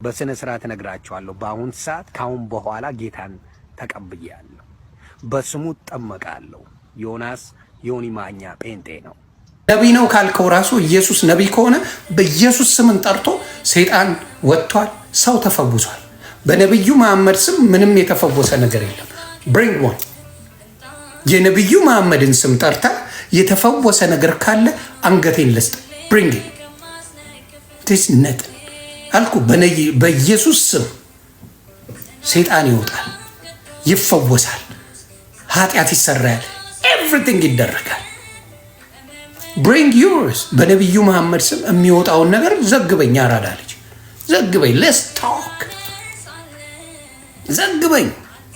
በስነ ስርዓት እነግራቸዋለሁ። በአሁን ሰዓት ካሁን በኋላ ጌታን ተቀብያለሁ፣ በስሙ እጠመቃለሁ። ዮናስ ዮኒ ማኛ ጴንጤ ነው። ነቢይ ነው ካልከው ራሱ ኢየሱስ ነቢይ ከሆነ በኢየሱስ ስምን ጠርቶ ሰይጣን ወጥቷል፣ ሰው ተፈውሷል። በነቢዩ መሐመድ ስም ምንም የተፈወሰ ነገር የለም። Bring one። የነቢዩ መሐመድን ስም ጠርታ የተፈወሰ ነገር ካለ አንገቴን ልስጥ። Bring ነጥን አልኩ። በኢየሱስ ስም ሰይጣን ይወጣል፣ ይፈወሳል፣ ኃጢአት ይሰራያል፣ everything ይደረጋል። Bring yours። በነቢዩ መሐመድ ስም የሚወጣውን ነገር ዘግበኝ፣ አራዳ ልጅ ዘግበኝ፣ let's talk፣ ዘግበኝ፣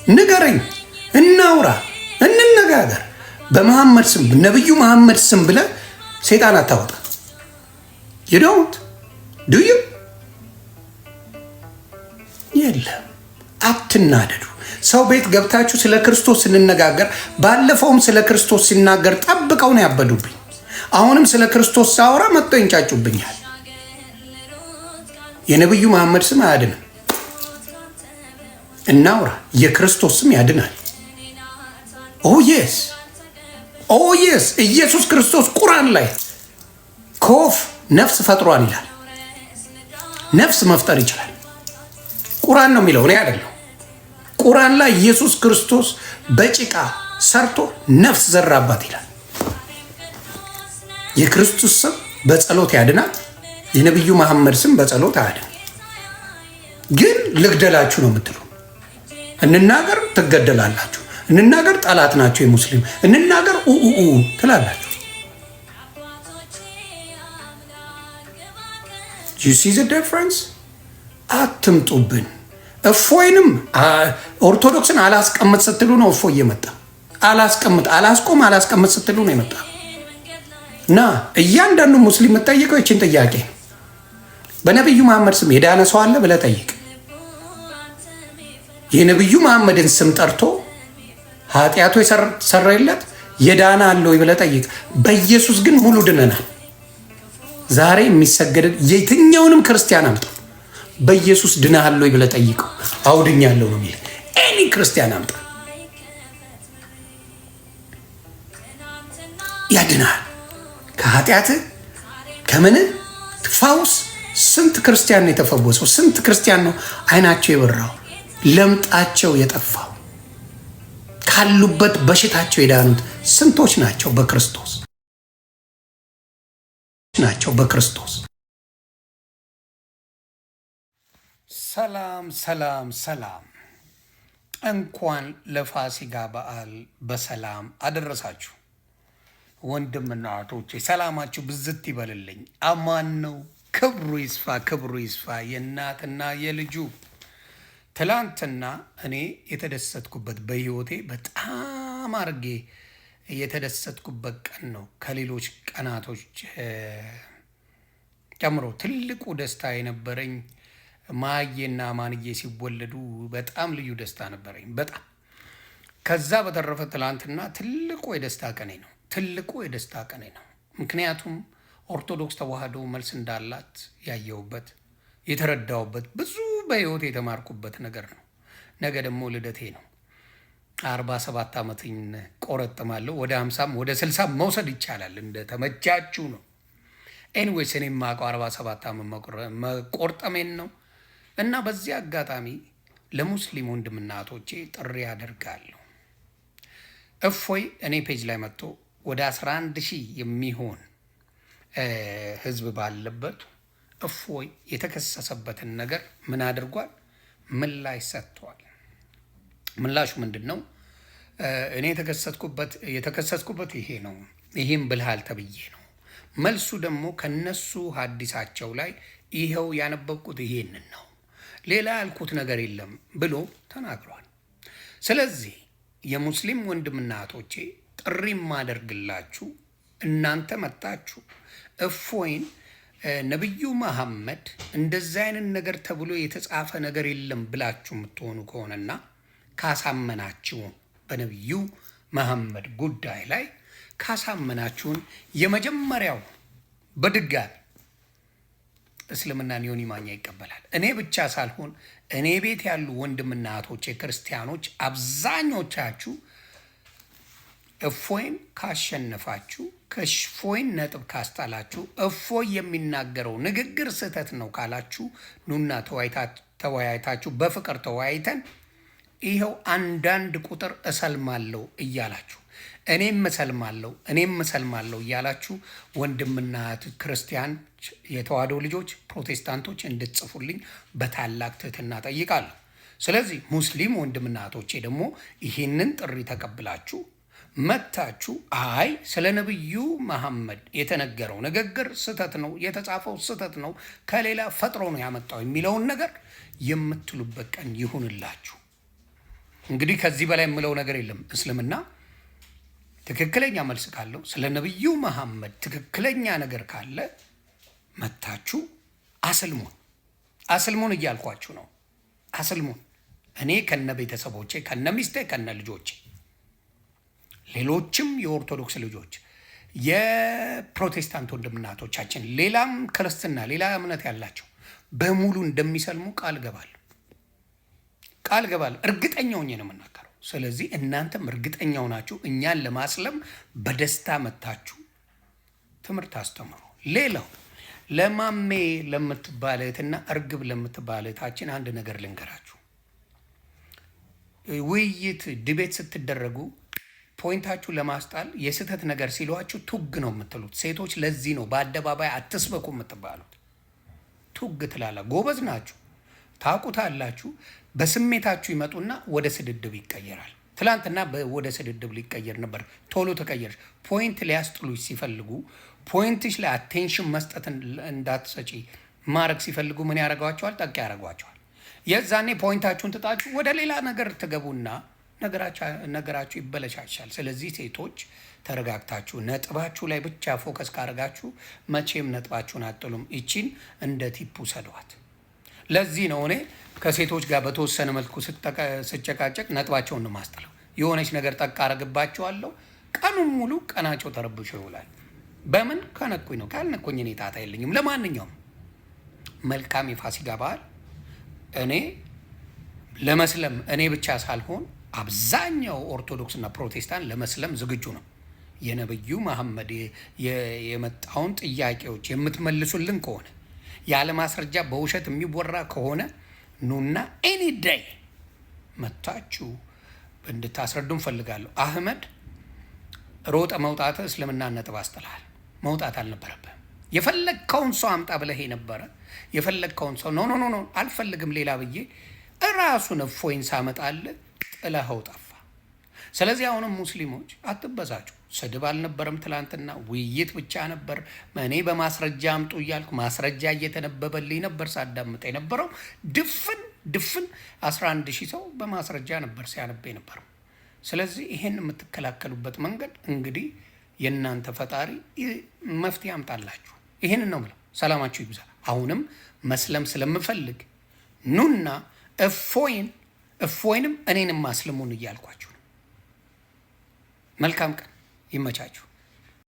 ንገረኝ፣ እናውራ፣ እንነጋገር። በመሐመድ ስም፣ ነቢዩ መሐመድ ስም ብለህ ሰይጣን አታወጣ። You don't do you። የለም። አትናደዱ። ሰው ቤት ገብታችሁ ስለ ክርስቶስ ስንነጋገር፣ ባለፈውም ስለ ክርስቶስ ሲናገር ጠብቀው ነው ያበዱብኝ። አሁንም ስለ ክርስቶስ ሳወራ መጥተው ይንጫጩብኛል። የነቢዩ መሐመድ ስም አያድንም። እናውራ። የክርስቶስ ስም ያድናል። Oh yes, oh yes። ኢየሱስ ክርስቶስ ቁርአን ላይ ከወፍ ነፍስ ፈጥሯል ይላል። ነፍስ መፍጠር ይችላል። ቁርአን ነው የሚለው፣ እኔ አይደለሁ። ቁርአን ላይ ኢየሱስ ክርስቶስ በጭቃ ሰርቶ ነፍስ ዘራባት ይላል። የክርስቶስ ስም በጸሎት ያድናል። የነቢዩ መሐመድ ስም በጸሎት አያድንም። ግን ልግደላችሁ ነው የምትሉ። እንናገር ትገደላላችሁ። እንናገር ጠላት ናቸው የሙስሊም፣ እንናገር ኡኡኡ ትላላችሁ። You see the difference? አትምጡብን። እፎይንም ኦርቶዶክስን አላስቀምጥ ስትሉ ነው እፎይ እየመጣ፣ አላስቀምጥ፣ አላስቆም፣ አላስቀምጥ ስትሉ ነው የመጣ። እና እያንዳንዱ ሙስሊም የምጠይቀው ይችን ጥያቄ ነው። በነቢዩ መሐመድ ስም የዳነ ሰው አለ ብለህ ጠይቅ። የነቢዩ መሐመድን ስም ጠርቶ ኃጢአቱ የሰረየለት የዳነ አለ ወይ ብለህ ጠይቅ። በኢየሱስ ግን ሙሉ ድነናል። ዛሬ የሚሰገድ የትኛውንም ክርስቲያን አምጣ፣ በኢየሱስ ድነሃል ወይ ብለህ ጠይቀው። አዎ ድኛለሁ ነው የሚል። Any ክርስቲያን አምጣ፣ ያድናል ከኃጢአት ከምን ፈውስ። ስንት ክርስቲያን ነው የተፈወሰው? ስንት ክርስቲያን ነው አይናቸው የበራው፣ ለምጣቸው የጠፋው፣ ካሉበት በሽታቸው የዳኑት ስንቶች ናቸው? በክርስቶስ ናቸው በክርስቶስ። ሰላም ሰላም ሰላም። እንኳን ለፋሲካ በዓል በሰላም አደረሳችሁ። ወንድምና እህቶቼ ሰላማችሁ ብዝት ይበልልኝ። አማን ነው። ክብሩ ይስፋ፣ ክብሩ ይስፋ የእናትና የልጁ። ትላንትና እኔ የተደሰትኩበት፣ በህይወቴ በጣም አርጌ የተደሰትኩበት ቀን ነው። ከሌሎች ቀናቶች ጨምሮ ትልቁ ደስታ የነበረኝ ማዬና ማንዬ ሲወለዱ በጣም ልዩ ደስታ ነበረኝ። በጣም። ከዛ በተረፈ ትላንትና ትልቁ የደስታ ቀኔ ነው። ትልቁ የደስታ ቀኔ ነው። ምክንያቱም ኦርቶዶክስ ተዋህዶ መልስ እንዳላት ያየሁበት፣ የተረዳሁበት፣ ብዙ በህይወት የተማርኩበት ነገር ነው። ነገ ደግሞ ልደቴ ነው። 47 ዓመትን ቆረጥማለሁ። ወደ 50ም ወደ 60ም መውሰድ ይቻላል። እንደ ተመቻችሁ ነው። Anyways እኔ የማውቀው 47 ዓመት መቆርጠሜን ነው። እና በዚህ አጋጣሚ ለሙስሊም ወንድምና እህቶቼ ጥሪ አደርጋለሁ። እፎይ እኔ page ላይ መጥቶ ወደ 11 ሺህ የሚሆን ህዝብ ባለበት እፎይ የተከሰሰበትን ነገር ምን አድርጓል? ምላሽ ሰጥቷል። ምላሹ ምንድን ነው? እኔ የተከሰስኩበት ይሄ ነው፣ ይሄም ብልሃል ተብዬ ነው። መልሱ ደግሞ ከነሱ ሀዲሳቸው ላይ ይኸው ያነበብኩት ይሄንን ነው፣ ሌላ ያልኩት ነገር የለም ብሎ ተናግሯል። ስለዚህ የሙስሊም ወንድምና እህቶቼ ጥሪ ማደርግላችሁ፣ እናንተ መጣችሁ እፎይን ነቢዩ መሐመድ እንደዚህ አይነት ነገር ተብሎ የተጻፈ ነገር የለም ብላችሁ የምትሆኑ ከሆነና ካሳመናችሁ፣ በነቢዩ መሐመድ ጉዳይ ላይ ካሳመናችሁን፣ የመጀመሪያው በድጋሚ እስልምናን ዮኒ ማኛ ይቀበላል። እኔ ብቻ ሳልሆን እኔ ቤት ያሉ ወንድምና እህቶቼ ክርስቲያኖች አብዛኞቻችሁ እፎይን ካሸነፋችሁ፣ ከእፎይን ነጥብ ካስጣላችሁ፣ እፎይ የሚናገረው ንግግር ስህተት ነው ካላችሁ ኑና ተወያይታችሁ በፍቅር ተወያይተን ይኸው አንዳንድ ቁጥር እሰልማለሁ እያላችሁ፣ እኔም እሰልማለሁ፣ እኔም እሰልማለሁ እያላችሁ ወንድምና እህት ክርስቲያን የተዋህዶ ልጆች ፕሮቴስታንቶች እንድትጽፉልኝ በታላቅ ትህትና ጠይቃለሁ። ስለዚህ ሙስሊም ወንድምና እህቶቼ ደግሞ ይህንን ጥሪ ተቀብላችሁ መታችሁ አይ ስለ ነብዩ መሐመድ የተነገረው ንግግር ስህተት ነው፣ የተጻፈው ስህተት ነው፣ ከሌላ ፈጥሮ ነው ያመጣው የሚለውን ነገር የምትሉበት ቀን ይሁንላችሁ። እንግዲህ ከዚህ በላይ የምለው ነገር የለም። እስልምና ትክክለኛ መልስ ካለው፣ ስለ ነብዩ መሐመድ ትክክለኛ ነገር ካለ መታችሁ አስልሙን፣ አስልሙን እያልኳችሁ ነው። አስልሙን። እኔ ከነ ቤተሰቦቼ፣ ከነ ሚስቴ፣ ከነ ልጆቼ፣ ሌሎችም የኦርቶዶክስ ልጆች፣ የፕሮቴስታንት ወንድምናቶቻችን፣ ሌላም ክርስትና ሌላ እምነት ያላቸው በሙሉ እንደሚሰልሙ ቃል ገባለሁ፣ ቃል ገባለሁ። እርግጠኛ ሆኜ ነው የምናገረው። ስለዚህ እናንተም እርግጠኛው ናችሁ። እኛን ለማስለም በደስታ መታችሁ ትምህርት አስተምሩ። ሌላው ለማሜ ለምትባል እህትና እርግብ ለምትባል እህታችን አንድ ነገር ልንገራችሁ። ውይይት debate ስትደረጉ point ኣችሁ ለማስጣል የስህተት ነገር ሲሏችሁ ቱግ ነው የምትሉት። ሴቶች ለዚህ ነው በአደባባይ አትስበኩ የምትባሉት። ቱግ ትላላ። ጎበዝ ናችሁ፣ ታውቁታላችሁ። በስሜታችሁ ይመጡና ወደ ስድድብ ይቀየራል። ትላንትና ወደ ስድድብ ሊቀየር ነበር፣ ቶሎ ተቀየር። Point ሊያስጥሉሽ ሲፈልጉ፣ point ሽ ላይ attention መስጠት እንዳትሰጪ ማድረግ ሲፈልጉ ምን ያደርጓቸዋል? ጠቅ ያደርጓቸዋል። የዛኔ point ኣችሁን ትጣችሁ ወደ ሌላ ነገር ትገቡና ነገራችሁ ይበለሻሻል። ስለዚህ ሴቶች ተረጋግታችሁ ነጥባችሁ ላይ ብቻ focus ካደረጋችሁ መቼም ነጥባችሁን አጥሉም። ይቺን እንደ tip ውሰዷት። ለዚህ ነው እኔ ከሴቶች ጋር በተወሰነ መልኩ ስጨቃጨቅ ነጥባቸውን ነው ማስጥለው። የሆነች ነገር ጠቅ አረግባቸዋለሁ። ቀኑን ሙሉ ቀናቸው ተረብሾ ይውላል። በምን ከነኩኝ ነው፣ ካልነኩኝ እኔ ጣጣ የለኝም። ለማንኛውም መልካም የፋሲካ በዓል። እኔ ለመስለም እኔ ብቻ ሳልሆን አብዛኛው ኦርቶዶክስና ፕሮቴስታንት ለመስለም ዝግጁ ነው። የነብዩ መሐመድ የመጣውን ጥያቄዎች የምትመልሱልን ከሆነ፣ ያለ ማስረጃ በውሸት የሚወራ ከሆነ ኑና any day መታችሁ እንድታስረዱ እንፈልጋለሁ። አህመድ ሮጠ መውጣት እስልምና ነጥብ አስጥልሃል። መውጣት አልነበረብህም። የፈለግከውን ሰው አምጣ ብለህ የነበረ የፈለግከውን ሰው no, no, no, no፣ አልፈልግም ሌላ ብዬ እራሱን እፎይን ሳመጣልህ ጥለኸው ጠፋ። ስለዚህ አሁንም ሙስሊሞች አትበሳጩ። ስድብ አልነበረም ትላንትና፣ ውይይት ብቻ ነበር። እኔ በማስረጃ አምጡ እያልኩ ማስረጃ እየተነበበልኝ ነበር ሳዳምጥ የነበረው። ድፍን ድፍን 11 ሺህ ሰው በማስረጃ ነበር ሲያነብ የነበረው። ስለዚህ ይሄን የምትከላከሉበት መንገድ እንግዲህ የእናንተ ፈጣሪ መፍትሄ ያምጣላችሁ። ይህንን ነው የምለው። ሰላማችሁ ይብዛ። አሁንም መስለም ስለምፈልግ ኑና እፎይን እፎይንም እኔንም አስልሙን እያልኳችሁ ነው። መልካም ቀን ይመቻችሁ።